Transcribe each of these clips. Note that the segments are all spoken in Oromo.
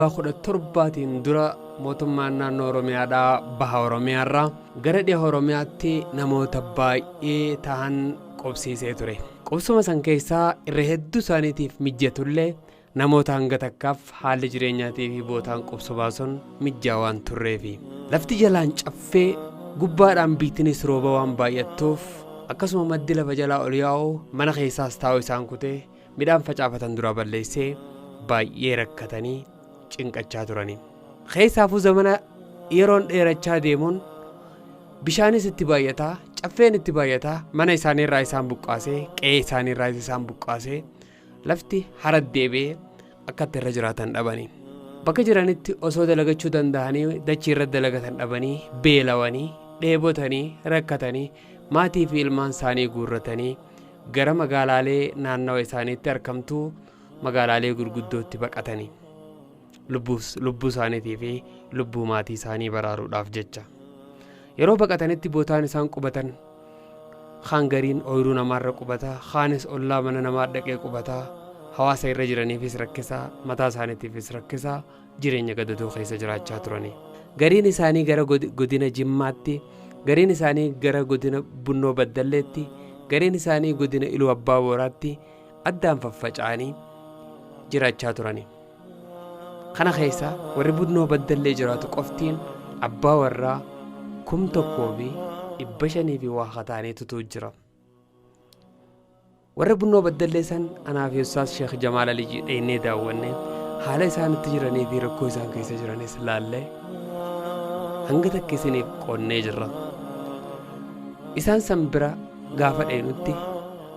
17tiin dura mootummaan naannoo Oromiyaadhaa baha Oromiyaarraa gara dhiha Oromiyaatti namoota baay'ee tahan qubsiisee ture. Qubsuma san keessaa irra hedduu isaaniitiif mijjatullee, namoota hanga takkaaf haalli jireenyaatii fi bootaan qubsumaa sun mijjaa waan turreefi. Lafti jalaan caffee, gubbaadhaan biittinis rooba waan baay'attuuf, akkasuma maddi lafa jalaa ol yaa'u mana keessaas taa'u isaan kutee midhaan facaafatan duraa balleessee baay'ee rakkatanii cinqachaa turani. Keessaafuu zamana yeroon dheerachaa deemuun bishaanis itti baay'ataa, caffeen itti baay'ataa, mana isaaniirraa isaan buqqaasee, qe'ee isaaniirraas isaan buqqaasee, lafti hara deebi'ee akka itti irra jiraatan dhabanii. Bakka jiranitti osoo dalagachuu danda'anii dachii irra dalagatan dhabanii, beelawanii, dheebotanii, rakkatanii, maatii fi ilmaan isaanii guurratanii gara magaalaalee naannawa isaaniitti argamtuu magaalaalee gurguddootti baqatanii, lubbuu isaaniitii fi lubbuu maatii isaanii baraaruudhaaf jecha. Yeroo baqatanitti bootaan isaan qubatan, kaan gariin ooyiruu namaarra qubata, kaanis ollaa mana namaa dhaqee qubata, hawaasa irra jiraniifis rakkisaa, mataa isaaniitiifis rakkisaa, jireenya gadadoo keessa jiraachaa turani. Gariin isaanii gara godina Jimmaatti, gariin isaanii gara godina Bunnoo Baddalleetti, gariin isaanii godina Iluu Abbaa Booraatti addaan faffaca'anii jiraachaa turani. Kana keessa warri Bunnoo Baddallee jiraatu qoftiin abbaa warraa 1500 fi waa ta'aniitutu jira. Warra Bunnoo Baddallee san anaa fi Ustaas Sheekh Jamaal Alijii dheennee daawwanne, haala isaan itti jiranii fi rakkoo isaan keessa jiranis laallee hanga takka isiniif qoonnee jirra. Isaan san bira gaafa dheenutti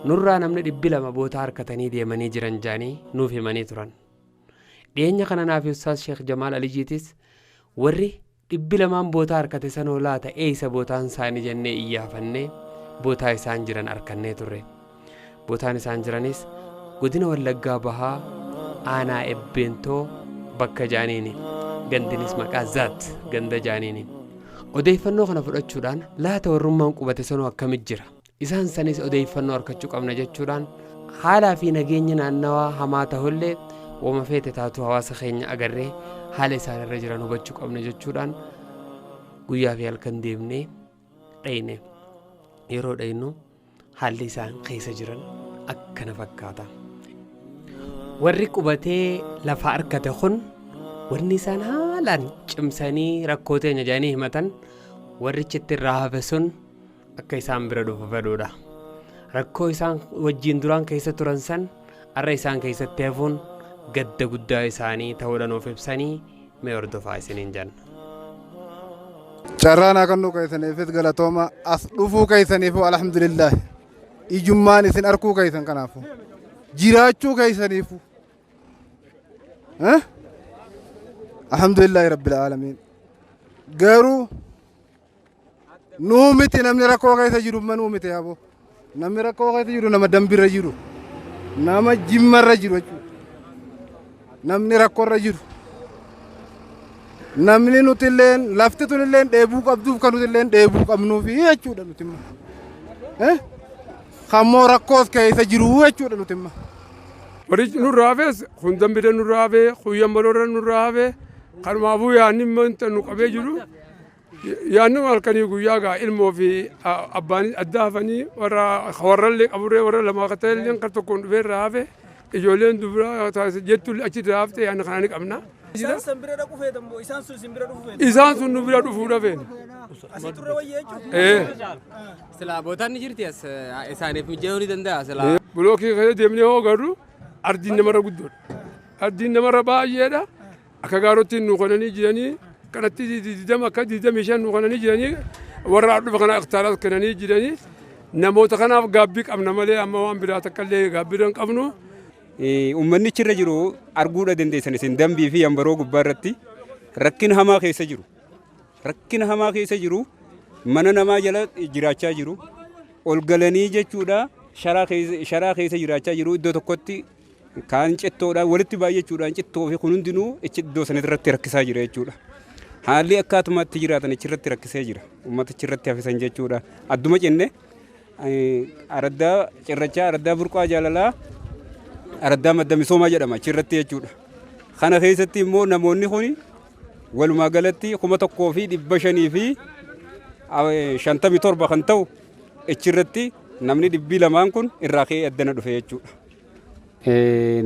nurraa namni 200 boota harkatanii deemanii jiran jaanii nuuf himanii turan. Dhiyeenya kana naa fi Ustaas Sheekh Jamaal Alijiitis warri 200n bootaa harkate sanoo laata eeysa bootaan isaanii jennee iyyaafannee bootaa isaan jiran arkannee turre. Bootaan isaan jiranis godina Wallaggaa Bahaa, aanaa Ebbeentoo bakka jaaniini. Gandinis maqaa Zaat ganda jaaniini. Odeeffannoo kana fudhachuudhaan laata warrummaan qubate sanoo akkamit jira? Isaan sanis odeeffannoo arkachuu qabna jechuudhaan, haalaa fi nageenyi naannawaa hamaa tahullee wama feete taatu hawaasa keenya agarree haala isaan irra jiran hubachuu qabna jechuudhaan guyyaa fi halkan deemnee dhayne. Yeroo dhaynu haalli isaan keessa jiran akkana fakkaata. Warri qubatee lafa arkate kun wanni isaan haalaan cimsanii rakkoo teenya jedhanii himatan warri chitti irraa hafe sun akka isaan bira dhufu fedhuudha. Rakkoo isaan wajjiin duraan keessa turan san har'a isaan keessatti hafuun gadda guddaa isaanii ta'uudha nuuf ibsanii, mee hordofaa isiniin jenna. Carraan akka nu keessaniifis galatooma, as dhufuu keessaniifu alhamdulillah, ijummaan isin arkuu keessan, kanaafu jiraachuu keessaniifu alhamdulillahi rabbil aalamiin. Garuu nuu miti, namni rakkoo keessa jiru ma nuu miti yaaboo. Namni rakkoo keessa jiru nama dambirra jiru, nama jimmarra jiru jechuudha. Namni rakkoorra jiru, namni nuti illeen lafti tun illeen dheebuu qabduuf kan nuti illeen dheebuu qabnuufi jechuudha nuti immoo. Kammoo rakkoos keessa jiru jechuudha nuti immoo. Warri nurraa hafes kun dambira nurraa hafee, kun yambaloorra nurraa hafee, kanumaafuu yaadni wanta nu qabee jiru yaadni halkanii guyyaa gaa ilmoo fi abbaan adda hafanii, warra warrallee qaburree, warra lamaa akka ta'ellee kan tokkoon dhufee irraa hafe, ijoolleen dubaraa jettu achi irraa hafte, yaadni kana ni qabna. Isaan san bira dhaquu feetan moo isaan sun isin bira dhufuu feetan? Isaan sun nu bira dhufuu dhafeen. Asii turre wayya jechuudha. Ee. Silaa bootaan ni jirti, as isaaniif mijaa'uu ni danda'a silaa. Bulookii keessa deemnee hoo garuu ardiin namarra guddoodha. Ardiin namarra baay'eedha. Akka gaarottiin nu kananii jiranii kanatti 20 akka 25 nu kananii jiranii, warra dhufa kana iktaaras kennanii jiranii, namoota kanaaf gaabbii qabna malee amma waan biraa takka illee gaabbii hin qabnu. Uummanni achirra jiru arguudha dandeessan isin, dambii fi yambaroo gubbaa irratti rakkina hamaa keessa jiru. Rakkina hamaa keessa jiru, mana namaa jala jiraachaa jiru. Ol galanii jechuudha sharaa keessa jiraachaa jiru, iddoo tokkotti kaan cittoodhaan walitti baay'achuudhaan, cittoo fi kun hundinuu iddoo sanatti rakkisaa jira jechuudha. Haalli akkaatuma itti jiraatan achirratti rakkisee jira. Uummata achirratti hafisan jechuudha. Adduma jenne araddaa cirrachaa, araddaa burqaa jaalalaa, araddaa madda misoomaa jedhama achirratti jechuudha. Kana keessatti immoo namoonni kun walumaa galatti 1557 kan ta'u achirratti namni 200 kun irraa ka'ee addana dhufe jechuudha.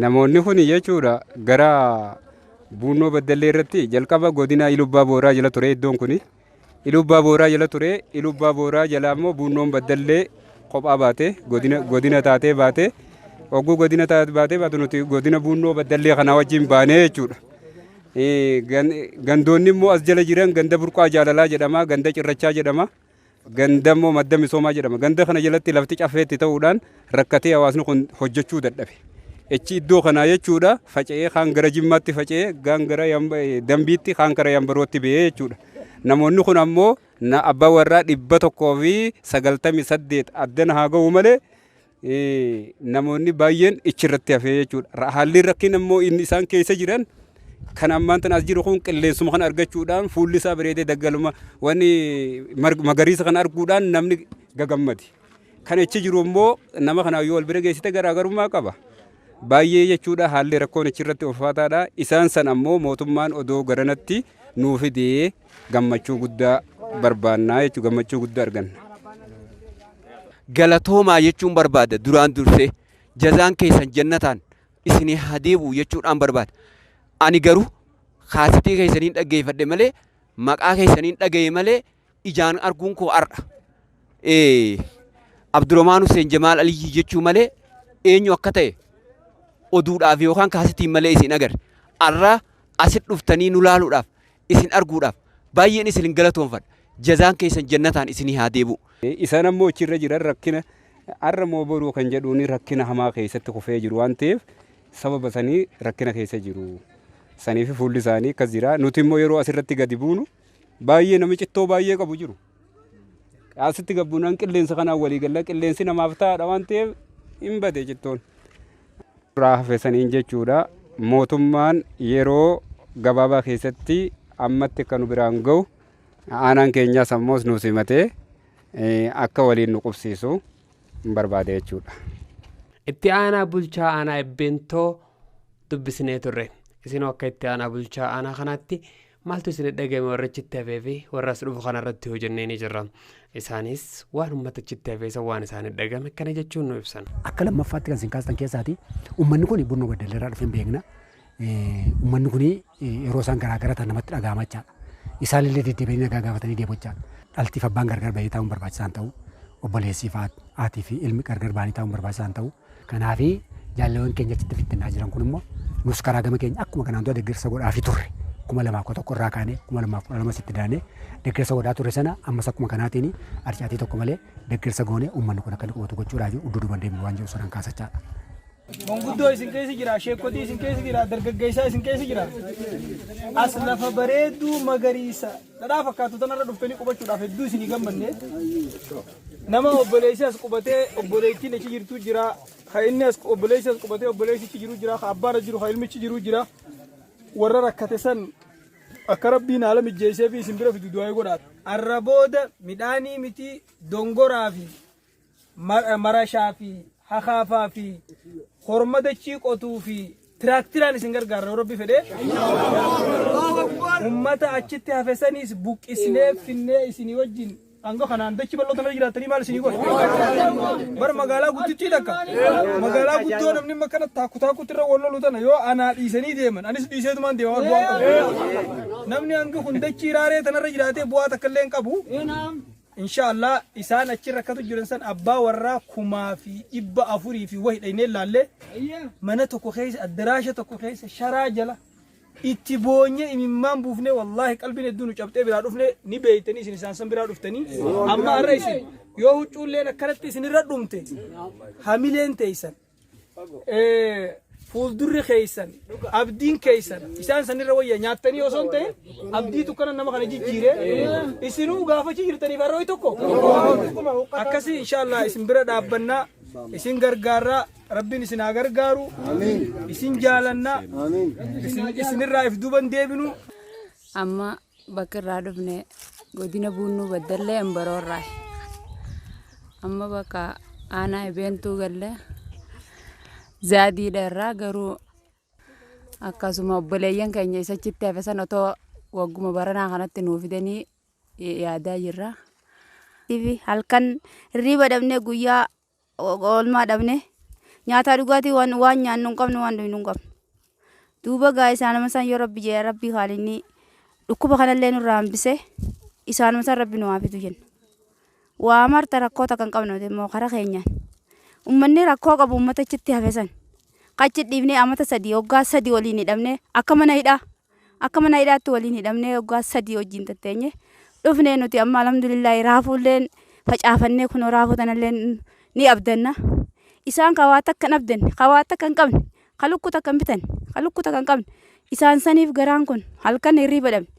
Namoonni kun jechuudha gara Buunnoo Baddallee irratti jalqaba godina Ilubbaa Booraa jala ture iddoon kuni. Ilubbaa Booraa jala ture. Ilubbaa Booraa jala immoo Buunnoon Baddallee kophaa baate godina taatee baate. Ogguu godina baatee baatu nuti godina Buunnoo Baddallee kanaa wajjin baanee jechuudha. Gandoonni immoo as jala jiran ganda Burqaa Jaalalaa jedhama, ganda Cirrachaa jedhama, ganda immoo Madda Misoomaa jedhama. Ganda kana jalatti lafti caffeetti ta'uudhaan rakkatee hawaasni kun hojjechuu dadhabe. Echi iddoo kanaa jechuudha faca'ee kaan gara Jimmaatti faca'ee kaan gara Dambiitti kaan gara Yambarootti ba'ee jechuudha. Namoonni kun ammoo abbaa warraa 198 addana haa ga'u malee namoonni baay'een ichirratti hafee jechuudha. Haalli rakkin ammoo inni isaan keessa jiran kan ammaan tana as jiru kun qilleensuma kana argachuudhaan fuulli isaa bareedee daggaluma wanni magariisa kana arguudhaan namni gagammadi. Kan achi jiru immoo nama kanaa yoo wal bira geessite garaagarummaa qaba. Baay'ee jechuudha haalli rakkoon achirratti ulfaataadha. Isaan san ammoo mootummaan odoo garanatti nuu fidee gammachuu guddaa barbaannaa jechuudha gammachuu guddaa arganna. Galatoomaa jechuun barbaada duraan dursee jazaan keessan jannataan isinii haa deebi'u jechuudhaan barbaada. Ani garuu kaasitii keessaniin dhaggeeffadhe malee maqaa keessaniin dhagaye malee ijaan arguun koo har'a. Abdurrahmaan Hussein Jamaal Aliyyii jechuu malee eenyu akka ta'e oduudhaaf yookaan kaasitiin malee isin agarre. Har'a asit dhuftanii nu laaluudhaaf isin arguudhaaf baay'een isin galatoonfadha. Jazaan keessan jannataan isinii haa deebi'u. Isaan ammoo achirra jiran rakkina har'a moo boruu kan jedhuun rakkina hamaa keessatti kufee jiru waan ta'eef sababa sanii rakkina keessa jiru. Saniif fuulli isaanii akkas jira. Nuti immoo yeroo asirratti gadi buunu baay'ee namni cittoo baay'ee qabu jiru. Asitti gad buunaan qilleensa kanaan walii galla qilleensi namaaf ta'aadha waan ta'eef hin bade cittoon. Irraa hafe saniin jechuudha mootummaan yeroo gabaabaa keessatti ammatti akka nu biraan ga'u aanaan keenyaas ammoo nu simatee akka waliin nu qubsiisu hin barbaade jechuudha. Itti aanaa bulchaa aanaa Ebbeentoo dubbisnee turre. Isinoo akka itti aanaa bulchaa aanaa kanaatti maaltu isin dhagame warra achitti hafee fi warra as dhufu kanarratti hojjennee ni jirra. Isaanis waan uummata achitti hafee isa waan isaanii dhagame akkana jechuun nu ibsan. Akka lammaffaatti kan isin kaastan keessaati uummanni kun Bunnoo Baddalleerraa dhufee hin beekna. Uummanni kun yeroo isaan garaa gara ta'an namatti dhaga'ama jechaadha. Isaan illee deddeebi'anii nagaa gaafatanii deemu jechaadha. Dhaltiif abbaan gargar bahee taa'uun barbaachisaa hin ta'u. Obboleessii fi haatii fi ilmi gargar bahanii taa'uun barbaachisaa hin ta'u. Kanaaf jaalleewwan keenya achitti fittinnaa jiran kun immoo nus karaa gama keenya akkuma kanaan dura deeggarsa godhaafii turre 2011 irraa kaanee 2012 sitti daanee deeggarsa godhaa turre sana ammas akkuma kanaatiin arcaatii tokko malee deeggarsa goonee uummanni kun akka inni qubatu gochuudhaaf udduu duuban deemnu waan jedhu sanaan kaasachaadha. Manguddoo isin keessa jira, sheekotii isin keessa jira, dargaggeessaa isin keessa jira. As lafa bareedduu magariisa dhadhaa fakkaatu tanarra dhuftanii qubachuudhaaf hedduu isinii gammanne. Nama obboleessi as qubatee obboleettiin achi jirtu jira. Ka inni as obboleessi as qubatee obboleessi achi jiru jira. Ka abbaan as jiru ka ilmichi jiru jira. Warra rakkate san akka rabbiin haala mijjeessee fi isin bira fidu du'aa godhaa. Arra booda midhaanii miti dongoraa fi marashaa fi hakaafaa fi horma dachii qotuu fi tiraaktiraan isin gargaarra yoo rabbi fedhe. Ummata achitti hafe saniis buqqisnee finnee isinii wajjin hanga kanaan dachii bal'oo tanarra jiraattanii maal isinii godha? Bar magaalaa guddittii takka magaalaa guddoo namni amma kana taakku taakkutti irra wal lolu tana yoo anaa dhiisanii deeman anis dhiiseetumaan deema bar bu'aan qabu. Namni hanga kun dachii raaree tanarra jiraatee bu'aa takka illee hin qabu. Insha Allah isaan achi rakkatu jiran san abbaa warraa 4,400 fi wahi dhaynee laalle mana tokko keessa addaraasha tokko keessa sharaa jala itti boonye imimmaan buufnee wallaahi qalbiin hedduu nu cabxee biraa dhufne ni beeytanii isin isaan san biraa dhuftanii amma har'a isin yoo huccuulleen akkanatti isin irra dhumte hamileen teeysan fuuldurri keessan abdiin keessan isaan sanirra wayya nyaattanii osoo hin ta'in abdiitu kana nama kana jijjiire isinuu gaafachi jirtaniif har'a wayi tokko akkasii inshaallah isin bira dhaabbannaa isin gargaarraa rabbiin isin haa gargaaru isin jaalannaa isinirraa if duuban deebinu. Amma bakka irraa dhufne godina Buunnuu Baddallee Embaroorraa. Amma bakka aanaa Ebeentuu galle zaadiidha irraa garuu Akkasuma obboleeyyan keenya isa achitti hafe san otoo wagguma baranaa kanatti nuu fidanii yaadaa jirra. Halkan hirriiba dhabnee, guyyaa oolmaa dhabne, nyaataa dhugaatii waan waan nyaannu hin qabnu, waan dhugnu hin qabnu. Duuba gaa isaanuma isaan yoo Rabbi jedhe, Rabbi haalinni dhukkuba kanallee nurraa hambise, isaanuma isaan Rabbi nu haa fidu jenna. Waa marta rakkoo takka hin qabnu nuti immoo karaa keenyaan. Uummanni rakkoo qabu uummata achitti hafe san. Kachi dhiifnee amata 3, waggaa 3 waliin hidhamnee, akka mana hidhaatti waliin hidhamnee, waggaa 3 wajjin tatteenye dhufnee. Nuti amma alhamdulillaahi raafuulleen facaafannee, kunoo raafuu tanallee ni abdanna. Isaan ka waa takka hin abdanne, ka waa takka hin qabne, ka lukkuu takka hin bitanne, ka lukkuu takka hin qabne, isaan saniif garaan kun halkan hirriiba dhabne.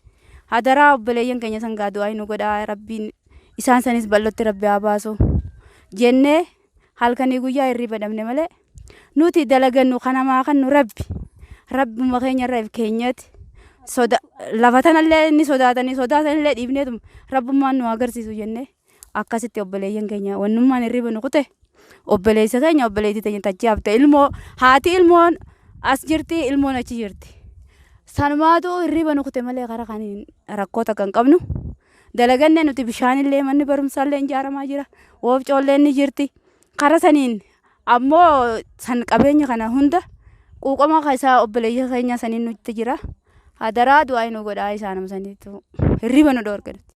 Hadaraa obboleeyyan keenya san gaa du'aa nu godhaa, Rabbiin isaan sanis bal'ootti Rabbi haa baasu jennee halkanii guyyaa hirriiba dhabne malee, nuti dalagannu kanamaa kan nu Rabbi rabbuma keenya irra if keenyati soda lafa tanallee ni sodaatanii, sodaatanillee dhiifneetuma rabbummaan nu agarsiisu jennee akkasitti obboleeyyan keenya wannummaan hirriiba nu kute, obboleessa keenya, obboleettii teenya tachii hafte, ilmoo haati ilmoon as jirti, ilmoon achi jirti, sanumaatu hirriiba nu kute malee karaa kaniin rakkoo takka hin qabnu. Dalaganne nuti bishaanillee, manni barumsaallee ijaaramaa jira, woofcoollee ni jirti. Kara saniin ammoo san qabeenya kana hunda quuqama isaa obboleeyyan keenya saniin nutti jira. Hadaraa du'aa nu godhaa, isaanuma saniitu hirriiba nu dhoorge nuti.